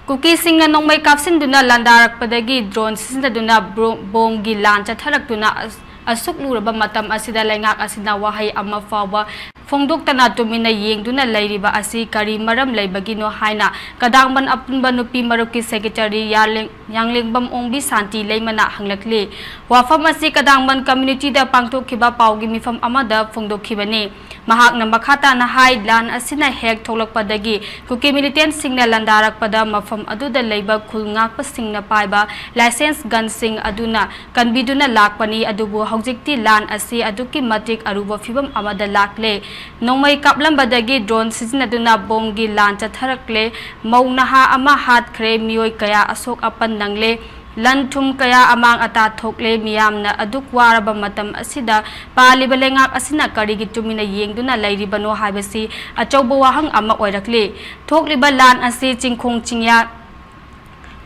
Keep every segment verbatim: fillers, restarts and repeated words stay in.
ꯀꯨꯀꯤꯁꯤꯡꯅ ꯅꯣꯡꯃꯩ ꯀꯥꯞꯁꯤꯟꯗꯨꯅ ꯂꯥꯟꯗꯥꯔꯛꯄꯗꯒꯤ ꯗ꯭ꯔꯣꯟ ꯁꯤꯖꯤꯟꯅꯗꯨꯅ ꯕ꯭ꯔꯣ-, ꯕꯣꯝꯒꯤ ꯂꯥꯟ ꯆꯠꯊꯔꯛꯇꯨꯅ ꯑꯁ-, ꯑꯁꯨꯛ ꯂꯨꯔꯕ ꯃꯇꯝ ꯑꯁꯤꯗ ꯂꯩꯉꯥꯛ ꯑꯁꯤꯅ ꯋꯥꯍꯩ ꯑꯃ ꯐꯥꯎꯕ ꯐꯣꯡꯗꯣꯛꯇꯅ ꯇꯨꯃꯤꯟꯅ ꯌꯦꯡꯗꯨꯅ ꯂꯩꯔꯤꯕ ꯑꯁꯤ ꯀꯔꯤ ꯃꯔꯝ ꯂꯩꯕꯒꯤꯅꯣ ꯍꯥꯏꯅ ꯀꯗꯥꯡꯕꯟ ꯑꯄꯨꯟꯕ ꯅꯨꯄꯤ ꯃꯔꯨꯞꯀꯤ ꯁꯦꯀ꯭ꯔꯦꯇꯔꯤ ꯌꯥꯂꯦꯡ-, ꯌꯥꯡꯂꯦꯡꯕꯝ ꯑꯣꯡꯕꯤ ꯁꯥꯟꯇꯤ ꯂꯩꯃꯅ ꯍꯪꯂꯛꯂꯤ꯫ ꯋꯥꯐꯝ ꯑꯁꯤ ꯀꯗꯥꯡꯕꯟ ꯀꯝꯃ꯭ꯌꯨꯅꯤꯇꯤꯗ ꯄꯥꯡꯊꯣꯛꯈꯤꯕ ꯄꯥꯎꯒꯤ ꯃꯤꯐꯝ ꯑꯃꯗ ꯐꯣꯡꯗꯣꯛꯈꯤꯕꯅꯤ꯫ ꯃꯍꯥꯛꯅ ꯃꯈꯥ ꯇꯥꯅ ꯍꯥꯏ, ꯂꯥꯟ ꯑꯁꯤꯅ ꯍꯦꯛ ꯊꯣꯛꯂꯛꯄꯗꯒꯤ ꯀꯨꯀꯤ ꯃꯤꯂꯤꯇꯦꯟꯠꯁꯤꯡꯅ ꯂꯥꯟꯗꯥꯔꯛꯄꯗ ꯃꯐꯝ ꯑꯗꯨꯗ ꯂꯩꯕ ꯈꯨꯜ ꯉꯥꯛꯄꯁꯤꯡꯅ ꯄꯥꯏꯕ ꯂꯥꯏꯁꯦꯟꯁ ꯒꯟꯁꯤꯡ ꯑꯗꯨꯅ ꯀꯟꯕꯤꯗꯨꯅ ꯂꯥꯛꯄꯅꯤ, ꯑꯗꯨꯕꯨ ꯍꯧꯖꯤꯛꯇꯤ ꯂꯥꯟ ꯑꯁꯤ ꯑꯗꯨꯛꯀꯤ ꯃꯇꯤꯛ ꯑꯔꯨꯕ ꯐꯤꯚꯝ ꯑꯃꯗ ꯂꯥꯛꯂꯦ꯫ ꯅꯣꯡꯃꯩ ꯀꯥꯞꯂꯝꯕꯗꯒꯤ ꯗ꯭ꯔꯣꯟ ꯁꯤꯖꯤꯟꯅꯗꯨꯅ ꯕꯣꯝꯒꯤ ꯂꯥꯟ ꯆꯠꯊꯔꯛꯂꯦ꯫ ꯃꯧ ꯅꯍꯥ ꯑꯃ ꯍꯥꯠꯈ꯭ꯔꯦ, ꯃꯤꯑꯣꯏ ꯀꯌꯥ ꯑꯁꯣꯛ ꯑꯄꯟ ꯅꯪꯂꯦ꯫ ꯂꯟ ꯊꯨꯝ ꯀꯌꯥ ꯑꯃꯥꯡ ꯑꯇꯥ ꯊꯣꯛꯂꯦ꯫ ꯃꯤꯌꯥꯝꯅ ꯑꯗꯨꯛ ꯋꯥꯔꯕ ꯃꯇꯝ ꯑꯁꯤꯗ ꯄꯥꯜꯂꯤꯕ ꯂꯩꯉꯥꯛ ꯑꯁꯤꯅ ꯀꯔꯤꯒꯤ ꯇꯨꯃꯤꯟꯅ ꯌꯦꯡꯗꯨꯅ ꯂꯩꯔꯤꯕꯅꯣ ꯍꯥꯏꯕꯁꯤ ꯑꯆꯧꯕ ꯋꯥꯍꯪ ꯑꯃ ꯑꯣꯏꯔꯛꯂꯤ꯫ ꯊꯣꯛꯂꯤꯕ ꯂꯥꯟ ꯑꯁꯤ ꯆꯤꯡꯈꯣꯡ ꯆꯤꯡꯌꯥ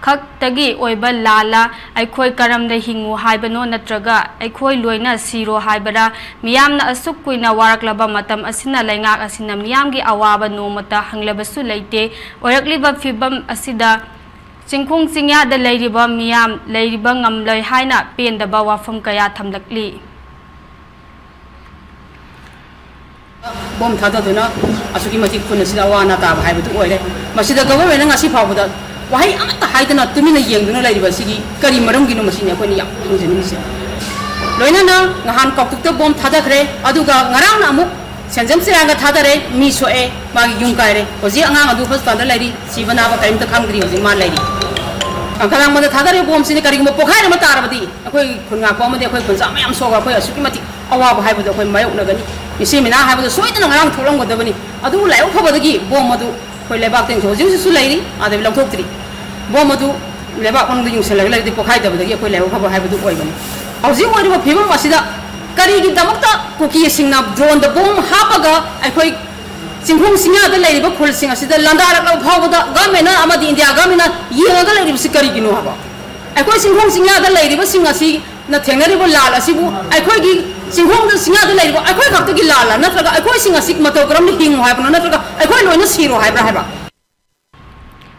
ꯈꯛꯇꯒꯤ ꯑꯣꯏꯕ ꯂꯥꯜꯂ? ꯑꯩꯈꯣꯏ ꯀꯔꯝꯅ ꯍꯤꯡꯉꯨ ꯍꯥꯏꯕꯅꯣ, ꯅꯠꯇ꯭ꯔꯒ ꯑꯩꯈꯣꯏ ꯂꯣꯏꯅ ꯁꯤꯔꯣ ꯍꯥꯏꯕꯔꯥ? ꯃꯤꯌꯥꯝꯅ ꯑꯁꯨꯛ ꯀꯨꯏꯅ ꯋꯥꯔꯛꯂꯕ ꯃꯇꯝ ꯑꯁꯤꯅ ꯂꯩꯉꯥꯛ ꯑꯁꯤꯅ ꯃꯤꯌꯥꯝꯒꯤ ꯑꯋꯥꯕ ꯅꯣꯡꯃꯇ ꯍꯪꯂꯕꯁꯨ ꯂꯩꯇꯦ꯫ ꯑꯣꯏꯔꯛꯂꯤꯕ ꯐꯤꯕꯝ ꯑꯁꯤꯗ ꯆꯤꯡꯈꯣꯡ ꯆꯤꯡꯌꯥꯗ ꯂꯩꯔꯤꯕ ꯃꯤꯌꯥꯝ ꯂꯩꯔꯤꯕ ꯉꯝꯂꯣꯏ ꯍꯥꯏꯅ ꯄꯦꯟꯗꯕ ꯋꯥꯐꯝ ꯀꯌꯥ ꯊꯝꯂꯛꯂꯤ꯫ ꯕꯣꯝ ꯊꯥꯗꯗꯨꯅ ꯑꯁꯨꯛꯀꯤ ꯃꯇꯤꯛ ꯈꯨꯟ ꯑꯁꯤꯗ ꯑꯋꯥ ꯑꯅꯥ ꯇꯥꯕ ꯍꯥꯏꯕꯗꯨ ꯑꯣꯏꯔꯦ꯫ ꯃꯁꯤꯗ ꯒꯚꯔꯟꯃꯦꯟꯠꯅ ꯉꯁꯤ ꯐꯥꯎꯕꯗ ꯋꯥꯍꯩ ꯑꯃꯠꯇ ꯍꯥꯏꯗꯅ ꯇꯨꯃꯤꯟꯅ ꯌꯦꯡꯗꯨꯅ ꯂꯩꯔꯤꯕ ꯑꯁꯤꯒꯤ ꯀꯔꯤ ꯃꯔꯝꯒꯤꯅꯣ, ꯃꯁꯤꯅꯤ ꯑꯩꯈꯣꯏꯅ ꯌꯥꯝ ꯈꯪꯖꯅꯤꯡꯉꯤꯁꯦ꯫ ꯂꯣꯏꯅꯅ ꯅꯍꯥꯟ ꯀꯥꯎꯇꯨꯛꯇ ꯕꯣꯝ ꯊꯥꯗꯈ꯭ꯔꯦ, ꯑꯗꯨꯒ ꯉꯔꯥꯡꯅ ꯑꯃꯨꯛ ꯁꯦꯟꯖꯝ ꯆꯤꯔꯥꯡꯗ ꯊꯥꯗꯔꯦ, ꯃꯤ ꯁꯣꯛꯑꯦ, ꯃꯥꯒꯤ ꯌꯨꯝ ꯀꯥꯏꯔꯦ꯫ ꯍꯧꯖꯤꯛ ꯑꯉꯥꯡ ꯑꯗꯨ ꯍꯣꯁꯄꯤꯇꯥꯜꯗ ꯂꯩꯔꯤ, ꯁꯤꯕ ꯅꯥꯕ ꯀꯔꯤꯝꯇ ꯈꯪꯗ꯭ꯔꯤ, ꯍꯧꯖꯤꯛ ꯃꯥ ꯂꯩꯔꯤ꯫ ꯀꯪꯂꯥ ꯂꯥꯡꯕꯟꯗ ꯊꯥꯗꯔꯤꯕ ꯕꯣꯝꯁꯤꯅ ꯀꯔꯤꯒꯨꯝꯕ ꯄꯣꯈꯥꯏꯔꯝꯕ ꯇꯥꯔꯕꯗꯤ ꯑꯩꯈꯣꯏ ꯈꯨꯟ ꯉꯥꯛꯄ ꯑꯃꯗꯤ ꯑꯩꯈꯣꯏ ꯈꯨꯟꯖꯥ ꯃꯌꯥꯝ ꯁꯣꯛꯑꯒ ꯑꯩꯈꯣꯏ ꯑꯁꯨꯛꯀꯤ ꯃꯇꯤꯛ ꯑꯋꯥꯕ ꯍꯥꯏꯕꯗꯨ ꯑꯩꯈꯣꯏ ꯃꯥꯌꯣꯛꯅꯒꯅꯤ꯫ ꯏꯆꯤꯟ ꯃꯤꯅꯥ ꯍꯥꯏꯕꯗꯨ ꯁꯣꯏꯗꯅ ꯉꯔꯥꯡ ꯊꯣꯛꯂꯝꯒꯗꯕꯅꯤ꯫ ꯑꯗꯨꯕꯨ ꯂꯥꯏꯕꯛ ꯐꯕꯗꯒꯤ ꯕꯣꯝ ꯑꯗꯨ ꯑꯩꯈꯣꯏ ꯂꯩꯕꯥꯛ ꯇꯤꯟ ꯍꯧꯖꯤꯛ ꯍꯧꯖꯤꯛꯁꯨ ꯂꯩꯔꯤ, ꯑꯗꯩ ꯂꯧꯊꯣꯛꯇ꯭ꯔꯤ꯫ ꯕꯣꯝ ꯑꯗꯨ ꯂꯩꯕꯥꯛ ꯃꯅꯨꯡꯗ ꯌꯨꯡꯁꯤꯜꯂꯒ ꯂꯩꯔꯗꯤ ꯄꯣꯈꯥꯏꯗꯕꯗꯒꯤ ꯑꯩꯈꯣꯏ ꯂꯥꯏꯕꯛ ꯐꯕ ꯍꯥꯏꯕꯗꯨ ꯑꯣꯏꯕꯅꯤ꯫ ꯍꯧꯖꯤꯛ ꯑꯣꯏꯔꯤꯕ ꯐꯤꯕꯝ ꯑꯁꯤꯗ ꯀꯔꯤꯒꯤꯗꯃꯛꯇ ꯀꯨꯀꯤꯁꯤꯡꯅ ꯗ꯭ꯔꯣꯟꯗ ꯕꯣꯝ ꯍꯥꯞꯄꯒ ꯑꯩꯈꯣꯏ ꯆꯤꯡꯈꯣꯡ ꯆꯤꯡꯌꯥꯗ ꯂꯩꯔꯤꯕ ꯈꯨꯜꯁꯤꯡ ꯑꯁꯤꯗ ꯂꯥꯟꯗꯥꯔꯛꯂꯕ ꯐꯥꯎꯕꯗ ꯒꯚꯔꯟꯃꯦꯟꯠꯅ ꯑꯃꯗꯤ ꯏꯟꯗꯤꯌꯥ ꯒꯚꯔꯟꯃꯦꯟꯠꯅ ꯌꯦꯡꯉꯒ ꯂꯩꯔꯤꯕꯁꯤ ꯀꯔꯤꯒꯤꯅꯣ ꯍꯥꯏꯕ? ꯑꯩꯈꯣꯏ ꯆꯤꯡꯈꯣꯡ ꯆꯤꯡꯌꯥꯗ ꯂꯩꯔꯤꯕꯁꯤꯡ ꯑꯁꯤꯅ ꯊꯦꯡꯅꯔꯤꯕ ꯂꯥꯜ ꯑꯁꯤꯕꯨ ꯑꯩꯈꯣꯏꯒꯤ ꯆꯤꯡꯈꯣꯡꯗ ꯆꯤꯡꯌꯥꯗ ꯂꯩꯔꯤꯕ ꯑꯩꯈꯣꯏ ꯈꯛꯇꯒꯤ ꯂꯥꯜꯂ, ꯅꯠꯇ꯭ꯔꯒ ꯑꯩꯈꯣꯏꯁꯤꯡ ꯑꯁꯤ ꯃꯇꯧ ꯀꯔꯝꯅ ꯍꯤꯡꯉꯨ ꯍꯥꯏꯕꯅꯣ, ꯅꯠꯇ꯭ꯔꯒ ꯑꯩꯈꯣꯏ ꯂꯣꯏꯅ ꯁꯤꯔꯣ ꯍꯥꯏꯕ꯭ꯔꯥ ꯍꯥꯏꯕ?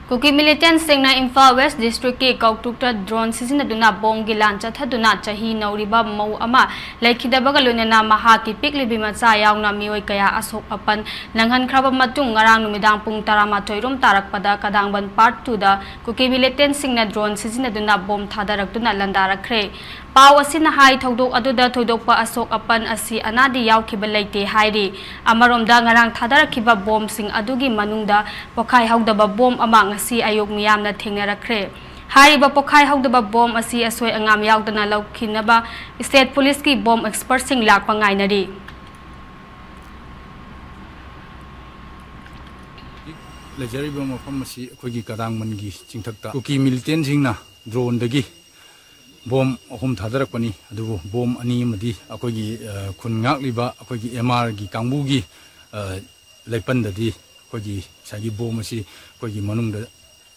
ꯀꯨꯀꯤ ꯃꯤꯂꯤꯇꯦꯟꯁꯤꯡꯅ ꯏꯝꯐꯥꯜ ꯋꯦꯁ ꯗꯤꯁꯇ꯭ꯔꯤꯛꯀꯤ ꯀꯧꯇ꯭ꯔꯨꯛꯇ ꯗ꯭ꯔꯣꯟ ꯁꯤꯖꯤꯟꯅꯗꯨꯅ ꯕꯣꯝꯒꯤ ꯂꯥꯟ ꯆꯠꯊꯗꯨꯅ ꯆꯍꯤ ꯅꯧꯔꯤꯕ ꯃꯧ ꯑꯃ ꯂꯩꯈꯤꯗꯕꯒ ꯂꯣꯏꯅꯅ ꯃꯍꯥꯛꯀꯤ ꯄꯤꯛꯂꯤꯕꯤ ꯃꯆꯥ ꯌꯥꯎꯅ ꯃꯤꯑꯣꯏ ꯀꯌꯥ ꯑꯁꯣꯛ ꯑꯄꯟ ꯅꯪꯍꯟꯈ꯭ꯔꯕ ꯃꯇꯨꯡ, ꯉꯔꯥꯡ ꯅꯨꯃꯤꯗꯥꯡ ꯄꯨꯡ ꯇꯔꯥꯃꯥꯊꯣꯏ ꯔꯣꯝ ꯇꯥꯔꯛꯄꯗ ꯀꯗꯥꯡꯕꯟ ꯄꯥꯔꯠ ꯇꯨꯗ ꯀꯨꯀꯤ ꯃꯤꯂꯤꯇꯦꯟꯁꯤꯡꯅ ꯗ꯭ꯔꯣꯟ ꯁꯤꯖꯤꯟꯅꯗꯨꯅ ꯕꯣꯝ ꯊꯥꯗꯔꯛꯇꯨꯅ ꯂꯥꯟꯗꯥꯔꯛꯈ꯭ꯔꯦ꯫ ꯄꯥꯎ ꯑꯁꯤꯅ ꯍꯥꯏ, ꯊꯧꯗꯣꯛ ꯑꯗꯨꯗ ꯊꯣꯏꯗꯣꯛꯄ ꯑꯁꯣꯛ ꯑꯄꯟ ꯑꯁꯤ ꯑꯅꯥꯗꯤ ꯌꯥꯎꯈꯤꯕ ꯂꯩꯇꯦ ꯍꯥꯏꯔꯤ꯫ ꯑꯃꯔꯣꯝꯗ, ꯉꯔꯥꯡ ꯊꯥꯗꯔꯛꯈꯤꯕ ꯕꯣꯝꯁꯤꯡ ꯑꯗꯨꯒꯤ ꯃꯅꯨꯡꯗ ꯄꯣꯈꯥꯏ ꯍꯧꯗꯕ ꯕꯣꯝ ꯑꯃ ꯉꯁꯤ ꯑꯌꯨꯛ ꯃꯤꯌꯥꯝꯅ ꯊꯦꯡꯅꯔꯛꯈ꯭ꯔꯦ꯫ ꯍꯥꯏꯔꯤꯕ ꯄꯣꯈꯥꯏ ꯍꯧꯗꯕ ꯕꯣꯝ ꯑꯁꯤ ꯑꯁꯣꯏ ꯑꯉꯥꯝ ꯌꯥꯎꯗꯅ ꯂꯧꯈꯤꯅꯕ ꯁ꯭ꯇꯦꯠ ꯄꯨꯂꯤꯁꯀꯤ ꯕꯣꯝ ꯑꯦꯛꯁꯄꯔꯠꯁꯤꯡ ꯂꯥꯛꯄ ꯉꯥꯏꯅꯔꯤ꯫ ꯂꯩꯖꯔꯤꯕ ꯃꯐꯝ ꯑꯁꯤ ꯑꯩꯈꯣꯏꯒꯤ ꯀꯗꯥꯡꯕꯟꯒꯤ ꯆꯤꯡꯊꯛꯇ ꯀꯨꯀꯤ ꯃꯤꯂꯤꯇꯦꯟꯁꯤꯡꯅ ꯗ꯭ꯔꯣꯟꯗꯒꯤ ꯕꯣꯝ ꯑꯍꯨꯝ ꯊꯥꯗꯔꯛꯄꯅꯤ꯫ ꯑꯗꯨꯕꯨ ꯕꯣꯝ ꯑꯅꯤ ꯑꯃꯗꯤ ꯑꯩꯈꯣꯏꯒꯤ, ꯑ, ꯈꯨꯟ ꯉꯥꯛꯂꯤꯕ ꯑꯩꯈꯣꯏꯒꯤ ꯑꯦꯝ ꯑꯥꯔꯒꯤ ꯀꯥꯡꯕꯨꯒꯤ, ꯑ, ꯂꯩꯄꯟꯗꯗꯤ ꯑꯩꯈꯣꯏꯒꯤ ꯉꯁꯥꯏꯒꯤ ꯕꯣꯝ ꯑꯁꯤ ꯑꯩꯈꯣꯏꯒꯤ ꯃꯅꯨꯡꯗ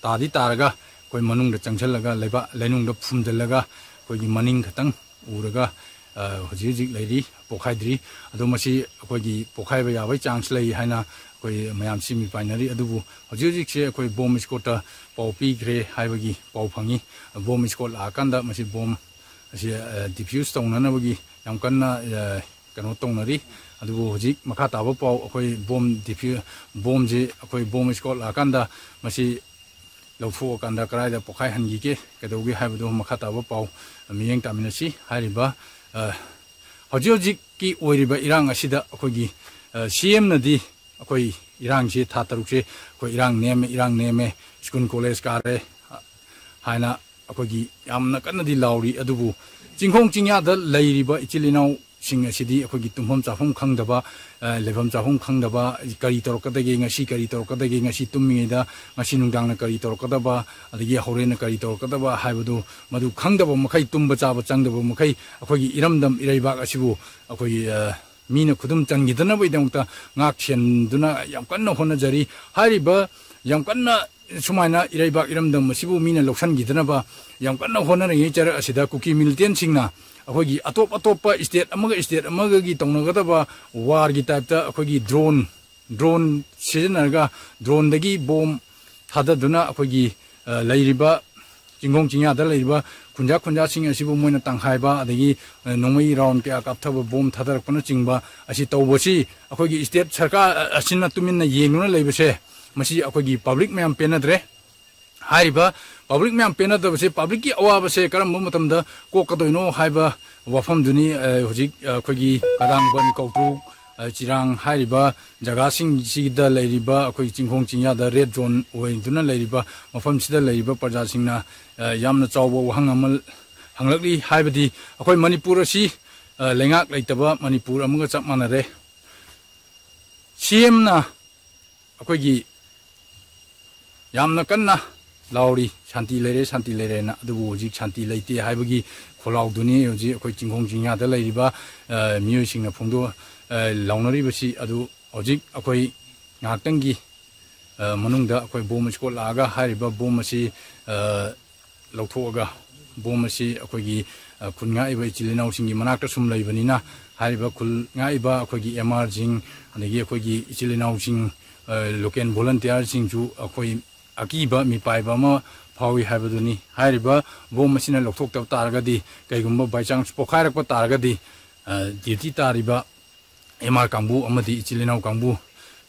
ꯇꯥꯗꯤ ꯇꯥꯔꯒ ꯑꯩꯈꯣꯏ ꯃꯅꯨꯡꯗ ꯆꯪꯁꯤꯜꯂꯒ ꯂꯩꯕꯥꯛ ꯂꯩꯅꯨꯡꯗ ꯐꯨꯝꯖꯤꯜꯂꯒ ꯑꯩꯈꯣꯏꯒꯤ ꯃꯅꯤꯡ ꯈꯛꯇꯪ ꯎꯔꯒ, ꯑ, ꯍꯧꯖꯤꯛ ꯍꯧꯖꯤꯛ ꯂꯩꯔꯤ, ꯄꯣꯈꯥꯏꯗ꯭ꯔꯤ꯫ ꯑꯗꯣ ꯃꯁꯤ ꯑꯩꯈꯣꯏꯒꯤ ꯄꯣꯈꯥꯏꯕ ꯌꯥꯕꯒꯤ ꯆꯥꯟꯁ ꯂꯩ ꯍꯥꯏꯅ ꯑꯩꯈꯣꯏ ꯃꯌꯥꯝ ꯁꯤ ꯃꯤ ꯄꯥꯏꯅꯔꯤ꯫ ꯑꯗꯨꯕꯨ ꯍꯧꯖꯤꯛ ꯍꯧꯖꯤꯛꯁꯦ ꯑꯩꯈꯣꯏ ꯕꯣꯝ ꯁ꯭ꯀꯣꯠꯇ ꯄꯥꯎ ꯄꯤꯈ꯭ꯔꯦ ꯍꯥꯏꯕꯒꯤ ꯄꯥꯎ ꯐꯪꯉꯤ꯫ ꯕꯣꯝ ꯁ꯭ꯀꯣꯠ ꯂꯥꯛꯑꯀꯥꯟꯗ ꯃꯁꯤ ꯕꯣꯝ ꯑꯁꯤ, ꯑ, ꯗꯤꯐ꯭ꯌꯨꯁ ꯇꯧꯅꯅꯕꯒꯤ ꯌꯥꯝ ꯀꯟꯅ, ꯑ, ꯀꯩꯅꯣ ꯇꯧꯅꯔꯤ꯫ ꯑꯗꯨꯕꯨ ꯍꯧꯖꯤꯛ ꯃꯈꯥ ꯇꯥꯕ ꯄꯥꯎ ꯑꯩꯈꯣꯏ ꯕꯣꯝ ꯗꯤꯐ꯭ꯌꯨ-, ꯕꯣꯝꯁꯤ ꯑꯩꯈꯣꯏ ꯕꯣꯝ ꯁ꯭ꯀꯣꯠ ꯂꯥꯛꯑꯀꯥꯟꯗ ꯃꯁꯤ ꯂꯧꯊꯣꯛꯑꯀꯥꯟꯗ ꯀꯗꯥꯏꯗ ꯄꯣꯈꯥꯏꯍꯟꯈꯤꯒꯦ, ꯀꯩꯗꯧꯒꯦ ꯍꯥꯏꯕꯗꯨ ꯃꯈꯥ ꯇꯥꯕ ꯄꯥꯎ ꯃꯤꯠꯌꯦꯡ ꯇꯥꯃꯤꯟꯅꯁꯤ꯫ ꯍꯥꯏꯔꯤꯕ, ꯑ, ꯍꯧꯖꯤꯛ ꯍꯧꯖꯤꯛꯀꯤ ꯑꯣꯏꯔꯤꯕ ꯏꯔꯥꯡ ꯑꯁꯤꯗ ꯑꯩꯈꯣꯏꯒꯤ, ꯑ, ꯁꯤ ꯑꯦꯝꯅꯗꯤ ꯑꯩꯈꯣꯏ ꯏꯔꯥꯡꯁꯤ ꯊꯥ ꯇꯔꯨꯛꯁꯦ ꯑꯩꯈꯣꯏ ꯏꯔꯥꯡ ꯅꯦꯝꯃꯦ, ꯏꯔꯥꯡ ꯅꯦꯝꯃꯦ, ꯁ꯭ꯀꯨꯜ ꯀꯣꯂꯦꯖ ꯀꯥꯔꯦ ꯍꯥꯏꯅ ꯑꯩꯈꯣꯏꯒꯤ ꯌꯥꯝꯅ ꯀꯟꯅꯗꯤ ꯂꯥꯎꯔꯤ꯫ ꯑꯗꯨꯕꯨ ꯆꯤꯡꯈꯣꯡ ꯆꯤꯡꯌꯥꯗ ꯂꯩꯔꯤꯕ ꯏꯆꯤꯜ ꯏꯅꯥꯎꯁꯤꯡ ꯑꯁꯤꯗꯤ ꯑꯩꯈꯣꯏꯒꯤ ꯇꯨꯝꯐꯝ ꯆꯥꯐꯝ ꯈꯪꯗꯕ, ꯑ, ꯂꯩꯐꯝ ꯆꯥꯐꯝ ꯈꯪꯗꯕ, ꯀꯔꯤ ꯇꯧꯔꯛꯀꯗꯒꯦ, ꯉꯁꯤ ꯀꯔꯤ ꯇꯧꯔꯛꯀꯗꯒꯦ, ꯉꯁꯤ ꯇꯨꯝꯃꯤꯉꯩꯗ, ꯉꯁꯤ ꯅꯨꯡꯗꯥꯡꯅ ꯀꯔꯤ ꯇꯧꯔꯛꯀꯗꯕ, ꯑꯗꯒꯤ ꯍꯣꯔꯦꯟꯅ ꯀꯔꯤ ꯇꯧꯔꯛꯀꯗꯕ ꯍꯥꯏꯕꯗꯨ ꯃꯗꯨ ꯈꯪꯗꯕ ꯃꯈꯩ, ꯇꯨꯝꯕ ꯆꯥꯕ ꯆꯪꯗꯕ ꯃꯈꯩ ꯑꯩꯈꯣꯏꯒꯤ ꯏꯔꯝꯗꯝ ꯏꯔꯩꯕꯥꯛ ꯑꯁꯤꯕꯨ ꯑꯩꯈꯣꯏꯒꯤ, ꯑ, ꯃꯤꯅ ꯈꯨꯗꯨꯝ ꯆꯟꯈꯤꯗꯅꯕꯒꯤꯗꯃꯛꯇ ꯉꯥꯛ ꯁꯦꯟꯗꯨꯅ ꯌꯥꯝ ꯀꯟꯅ ꯍꯣꯠꯅꯖꯔꯤ꯫ ꯍꯥꯏꯔꯤꯕ ꯌꯥꯝ ꯀꯟꯅ ꯁꯨꯃꯥꯏꯅ ꯏꯔꯩꯕꯥꯛ ꯏꯔꯝꯗꯝ ꯑꯁꯤꯕꯨ ꯃꯤꯅ ꯂꯧꯁꯤꯟꯈꯤꯗꯅꯕ ꯌꯥꯝ ꯀꯟꯅ ꯍꯣꯠꯅꯔꯤꯉꯩ ꯆꯔꯛ ꯑꯁꯤꯗ ꯀꯨꯀꯤ ꯃꯤꯂꯤꯇꯦꯟꯁꯤꯡꯅ ꯑꯩꯈꯣꯏꯒꯤ ꯑꯇꯣꯞ ꯑꯇꯣꯞꯄ ꯁ꯭ꯇꯦꯠ ꯑꯃꯒ ꯁ꯭ꯇꯦꯠ ꯑꯃꯒꯒꯤ ꯇꯧꯅꯒꯗꯕ ꯋꯥꯔꯒꯤ ꯇꯥꯏꯞꯇ ꯑꯩꯈꯣꯏꯒꯤ ꯗ꯭ꯔꯣꯟ, ꯗ꯭ꯔꯣꯟ ꯁꯤꯖꯤꯟꯅꯔꯒ ꯗ꯭ꯔꯣꯟꯗꯒꯤ ꯕꯣꯝ ꯊꯥꯗꯗꯨꯅ ꯑꯩꯈꯣꯏꯒꯤ, ꯑ, ꯂꯩꯔꯤꯕ ꯆꯤꯡꯈꯣꯡ ꯆꯤꯡꯌꯥꯗ ꯂꯩꯔꯤꯕ ꯈꯨꯟꯖꯥ ꯈꯨꯟꯖꯥꯁꯤꯡ ꯑꯁꯤꯕꯨ ꯃꯣꯏꯅ ꯇꯪꯈꯥꯏꯕ, ꯑꯗꯒꯤ, ꯑ, ꯅꯣꯡꯃꯩ ꯔꯥꯎꯟ ꯀꯌꯥ ꯀꯥꯞꯊꯕ, ꯕꯣꯝ ꯊꯥꯗꯔꯛꯄꯅꯆꯤꯡꯕ ꯑꯁꯤ ꯇꯧꯕꯁꯤ ꯑꯩꯈꯣꯏꯒꯤ ꯁ꯭ꯇꯦꯠ ꯁꯔꯀꯥꯔ, ꯑ, ꯑꯁꯤꯅ ꯇꯨꯃꯤꯟꯅ ꯌꯦꯡꯗꯨꯅ ꯂꯩꯕꯁꯦ, ꯃꯁꯤ ꯑꯩꯈꯣꯏꯒꯤ ꯄꯕ꯭ꯂꯤꯛ ꯃꯌꯥꯝ ꯄꯦꯟꯅꯗ꯭ꯔꯦ꯫ ꯍꯥꯏꯔꯤꯕ ꯄꯕ꯭ꯂꯤꯛ ꯃꯌꯥꯝ ꯄꯦꯟꯅꯗꯕꯁꯦ, ꯄꯕ꯭ꯂꯤꯛꯀꯤ ꯑꯋꯥꯕꯁꯦ ꯀꯔꯝꯕ ꯃꯇꯝꯗ ꯀꯣꯛꯀꯗꯣꯏꯅꯣ ꯍꯥꯏꯕ ꯋꯥꯐꯝꯗꯨꯅꯤ, ꯑ, ꯍꯧꯖꯤꯛ, ꯑ, ꯑꯩꯈꯣꯏꯒꯤ ꯀꯗꯥꯡꯕꯟ, ꯀꯧꯇ꯭ꯔꯨꯛ, ꯑ, ꯆꯤꯔꯥꯡ ꯍꯥꯏꯔꯤꯕ ꯖꯒꯥꯁꯤꯡꯁꯤꯗ ꯂꯩꯔꯤꯕ ꯑꯩꯈꯣꯏ ꯆꯤꯡꯈꯣꯡ ꯆꯤꯡꯌꯥꯗ ꯔꯦꯗ ꯖꯣꯟ ꯑꯣꯏꯗꯨꯅ ꯂꯩꯔꯤꯕ ꯃꯐꯝꯁꯤꯗ ꯂꯩꯔꯤꯕ ꯄ꯭ꯔꯖꯥꯁꯤꯡꯅ, ꯑ, ꯌꯥꯝꯅ ꯆꯥꯎꯕ ꯋꯥꯍꯪ ꯑꯃ ꯍꯪꯂꯛꯂꯤ꯫ ꯍꯥꯏꯕꯗꯤ ꯑꯩꯈꯣꯏ ꯃꯅꯤꯄꯨꯔ ꯑꯁꯤ, ꯑ, ꯂꯩꯉꯥꯛ ꯂꯩꯇꯕ ꯃꯅꯤꯄꯨꯔ ꯑꯃꯒ ꯆꯞ ꯃꯥꯟꯅꯔꯦ꯫ ꯁꯤ ꯑꯦꯝꯅ ꯑꯩꯈꯣꯏꯒꯤ ꯌꯥꯝꯅ ꯀꯟꯅ ꯂꯥꯎꯔꯤ, "ꯁꯥꯟꯇꯤ ꯂꯩꯔꯦ, ꯁꯥꯟꯇꯤ ꯂꯩꯔꯦꯅ"꯫ ꯑꯗꯨꯕꯨ ꯍꯧꯖꯤꯛ ꯁꯥꯟꯇꯤ ꯂꯩꯇꯦ ꯍꯥꯏꯕꯒꯤ ꯈꯣꯜꯂꯥꯎꯗꯨꯅꯤ ꯍꯧꯖꯤꯛ ꯑꯩꯈꯣꯏ ꯆꯤꯡꯈꯣꯡ ꯆꯤꯡꯌꯥꯗ ꯂꯩꯔꯤꯕ, ꯑ, ꯃꯤꯑꯣꯏꯁꯤꯡꯅ ꯐꯣꯡꯗꯣꯛ-, ꯑ, ꯂꯥꯎꯅꯔꯤꯕꯁꯤ꯫ ꯑꯗꯨ ꯍꯧꯖꯤꯛ ꯑꯩꯈꯣꯏ ꯉꯥꯏꯍꯥꯛꯇꯪꯒꯤ, ꯑ, ꯃꯅꯨꯡꯗ ꯑꯩꯈꯣꯏ ꯕꯣꯝ ꯁ꯭ꯀꯣꯠ ꯂꯥꯛꯑꯒ ꯍꯥꯏꯔꯤꯕ ꯕꯣꯝ ꯑꯁꯤ, ꯑ, ꯂꯧꯊꯣꯛꯑꯒ ꯕꯣꯝ ꯑꯁꯤ ꯑꯩꯈꯣꯏꯒꯤ, ꯑ, ꯈꯨꯟ ꯉꯥꯛꯏꯕ ꯏꯆꯤꯜ ꯏꯅꯥꯎꯁꯤꯡꯒꯤ ꯃꯅꯥꯛꯇ ꯁꯨꯝ ꯂꯩꯕꯅꯤꯅ, ꯍꯥꯏꯔꯤꯕ ꯈꯨꯜ ꯉꯥꯛꯏꯕ ꯑꯩꯈꯣꯏꯒꯤ ꯑꯦꯝ ꯑꯥꯔꯁꯤꯡ, ꯑꯗꯒꯤ ꯑꯩꯈꯣꯏꯒꯤ ꯏꯆꯤꯜ ꯏꯅꯥꯎꯁꯤꯡ, ꯑ, ꯂꯣꯀꯦꯜ ꯚꯣꯂꯟꯇꯤꯌꯥꯔꯁꯤꯡꯁꯨ ꯑꯩꯈꯣꯏ ꯑꯀꯤꯕ ꯃꯤꯄꯥꯏꯕ ꯑꯃ ꯐꯥꯎꯏ ꯍꯥꯏꯕꯗꯨꯅꯤ꯫ ꯍꯥꯏꯔꯤꯕ ꯕꯣꯝ ꯑꯁꯤꯅ ꯂꯧꯊꯣꯛꯇꯕ ꯇꯥꯔꯒꯗꯤ, ꯀꯩꯒꯨꯝꯕ by chance ꯄꯣꯈꯥꯏꯔꯛꯄ ꯇꯥꯔꯒꯗꯤ, ꯑ, ꯗ꯭ꯌꯨꯇꯤ ꯇꯥꯔꯤꯕ ꯑꯦꯝ ꯑꯥꯔ ꯀꯥꯡꯕꯨ ꯑꯃꯗꯤ ꯏꯆꯤꯜ ꯏꯅꯥꯎ ꯀꯥꯡꯕꯨ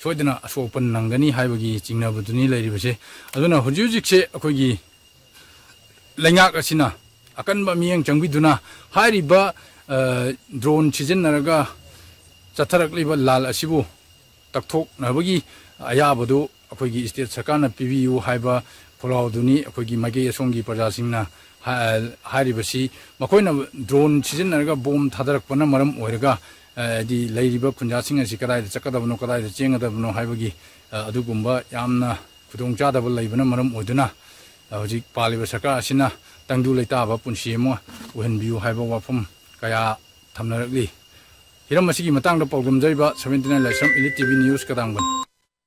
ꯁꯣꯏꯗꯅ ꯑꯁꯣꯛ ꯑꯄꯟ ꯅꯪꯒꯅꯤ ꯍꯥꯏꯕꯒꯤ ꯆꯤꯡꯅꯕꯗꯨꯅꯤ ꯂꯩꯔꯤꯕꯁꯦ꯫ ꯑꯗꯨꯅ ꯍꯧꯖꯤꯛ ꯍꯧꯖꯤꯛꯁꯦ ꯑꯩꯈꯣꯏꯒꯤ ꯂꯩꯉꯥꯛ ꯑꯁꯤꯅ ꯑꯀꯟꯕ ꯃꯤꯠꯌꯦꯡ ꯆꯪꯕꯤꯗꯨꯅ ꯍꯥꯏꯔꯤꯕ, ꯑ, ꯗ꯭ꯔꯣꯟ ꯁꯤꯖꯤꯟꯅꯔꯒ ꯆꯠꯊꯔꯛꯂꯤꯕ ꯂꯥꯜ ꯑꯁꯤꯕꯨ ꯇꯛꯊꯣꯛꯅꯕꯒꯤ ꯑꯌꯥꯕꯗꯨ ꯑꯩꯈꯣꯏꯒꯤ ꯁ꯭ꯇꯦꯠ ꯁꯔꯀꯥꯔꯅ ꯄꯤꯕꯤꯌꯨ ꯍꯥꯏꯕ ꯈꯣꯜꯂꯥꯎꯗꯨꯅꯤ ꯑꯩꯈꯣꯏꯒꯤ ꯃꯥꯏꯀꯩ ꯑꯁꯣꯝꯒꯤ ꯄ꯭ꯔꯖꯥꯁꯤꯡꯅ ꯍꯥ-, ꯍꯥꯏꯔꯤꯕꯁꯤ꯫ ꯃꯈꯣꯏꯅ ꯗ꯭ꯔꯣꯟ ꯁꯤꯖꯤꯟꯅꯔꯒ ꯕꯣꯝ ꯊꯥꯗꯔꯛꯄꯅ ꯃꯔꯝ ꯑꯣꯏꯔꯒ, ꯑ, ꯍꯥꯏꯗꯤ ꯂꯩꯔꯤꯕ ꯈꯨꯟꯖꯥꯁꯤꯡ ꯑꯁꯤ ꯀꯗꯥꯏꯗ ꯆꯠꯀꯗꯕꯅꯣ, ꯀꯗꯥꯏꯗ ꯆꯦꯟꯒꯗꯕꯅꯣ ꯍꯥꯏꯕꯒꯤ, ꯑ, ꯑꯗꯨꯒꯨꯝꯕ ꯌꯥꯝꯅ ꯈꯨꯗꯣꯡꯆꯥꯗꯕ ꯂꯩꯕꯅ ꯃꯔꯝ ꯑꯣꯏꯗꯨꯅ, ꯑ, ꯍꯧꯖꯤꯛ ꯄꯥꯜꯂꯤꯕ ꯁꯔꯀꯥꯔ ꯑꯁꯤꯅ ꯇꯪꯗꯨ ꯂꯩꯇꯥꯕ ꯄꯨꯟꯁꯤ ꯑꯃ ꯑꯣꯏꯍꯟꯕꯤꯌꯨ ꯍꯥꯏꯕ ꯋꯥꯐꯝ ꯀꯌꯥ ꯊꯝꯅꯔꯛꯂꯤ꯫ ꯍꯤꯔꯝ ꯑꯁꯤꯒꯤ ꯃꯇꯥꯡꯗ ꯄꯥꯎꯗꯝꯖꯔꯤꯕ seventy nine ꯂꯥꯏꯁ꯭ꯔꯝ Elite T V News ꯀꯗꯥꯡꯕꯟ꯫